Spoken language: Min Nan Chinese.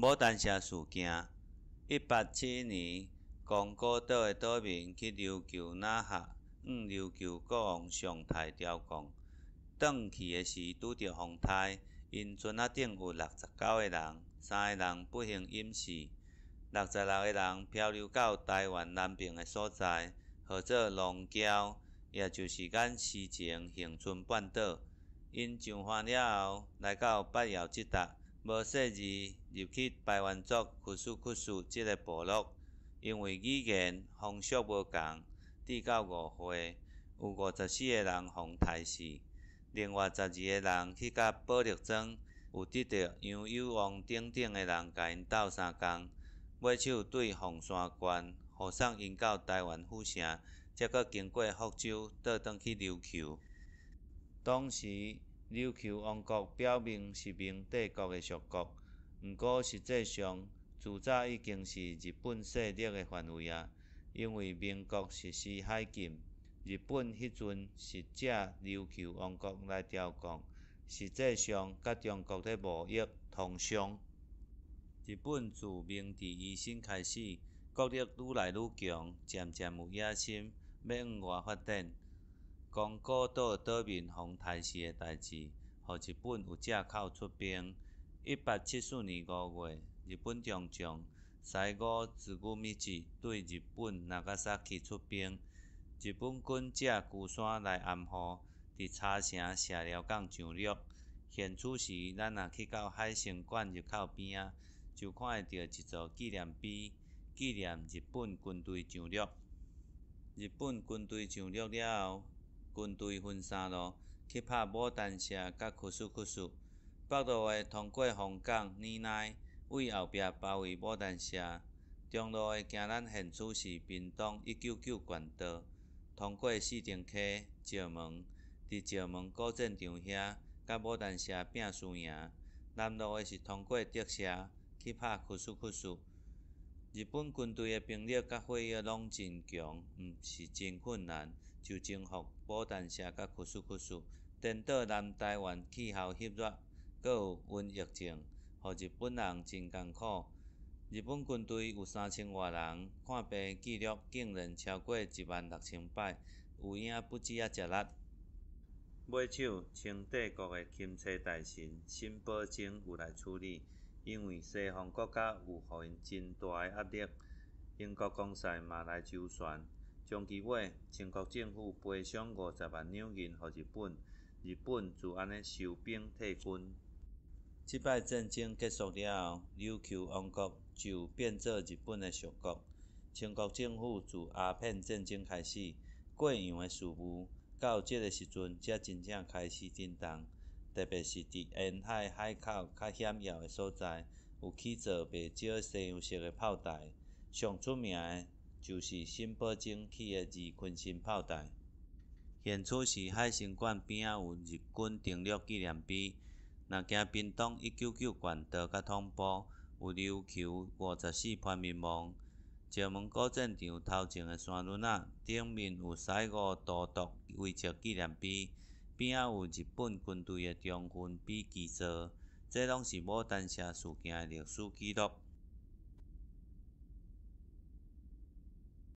牡丹社事件，1871年，宮古島的島民去琉球那覇，向琉球國王上太朝貢。轉去的時拄著風颱，𪜶船仔頂有69個人，三个人不幸淹死。66個人漂流到臺灣南爿的所在，號做龍嶠，也就是咱時前恆春半島。𪜶上岸了後，來到八卦這搭，無細膩入去排灣族屈斯屈斯這个部落。因為語言風俗無仝，直到誤會，有54個人予刣死，另外12個人去佮保力莊，有得著楊有旺等等的人共𪜶鬥相共，尾手對鳳山縣護送𪜶到臺灣府城，才閣經過福州倒轉去琉球。當時琉球王國表面是明帝國的屬國，毋過實際上自早已經是日本勢力的範圍矣。因為明國實施海禁，日本彼陣是藉琉球王國來朝貢，實際上佮中國咧貿易通商。日本自明治維新開始，國力愈來愈強，漸漸有野心，欲向外發展。宮古島島民予刣死的代誌，予日本有藉口出兵。1874年5月，日本中將西郷資武道對日本那伽薩奇出兵。日本軍藉龜山來掩護，佇茶城社寮港上陸。現此時，咱若去到海生館入口邊仔，就看會著一座紀念碑，紀念日本軍隊上陸。日本軍隊上陸了後，軍隊分三路去拍牡丹社佮屈斯屈斯。北路的通過鳳港、仁內，對後壁包圍牡丹社；中路的經咱現此時屏東199縣道，通過四重溪、石門，佇石門古戰場遐，佮牡丹社拚輸贏。南路的是通過竹社去拍屈斯屈斯。日本軍隊的兵力佮火藥攏真強，毋是真困難，就征服牡丹社佮屈斯屈斯。顛倒南臺灣氣候翕熱，閣有瘟疫症，予日本人真艱苦。日本軍隊有3000外人，看病記錄竟然超過1萬6千擺，有影不止遮濟力。尾手，清帝國的欽差大臣沈葆楨有來處理。因為西方國家有予𪜶真大的壓力，英國公使嘛來周旋。終其尾，清國政府賠償50萬兩銀予日本，日本就按呢收兵退軍。這擺戰爭結束了後，琉球王國就變做日本的屬國。清國政府自鴉片戰爭開始，過洋的事務，到這个時陣才真正開始震動。特別是佇沿海海口較險要的所在，有起造袂少西洋式的炮台。上出名的，就是沈葆楨起的二鯤鯓炮台。現此時海生館邊仔有日軍登陸紀念碑。若經屏東199縣道佮統埔，有琉球54番民墓。石門古戰場頭前的山崙仔頂面有西郷都督遺跡紀念碑。邊仔有日本軍隊的忠魂比基座，這攏是牡丹社事件的歷史記錄。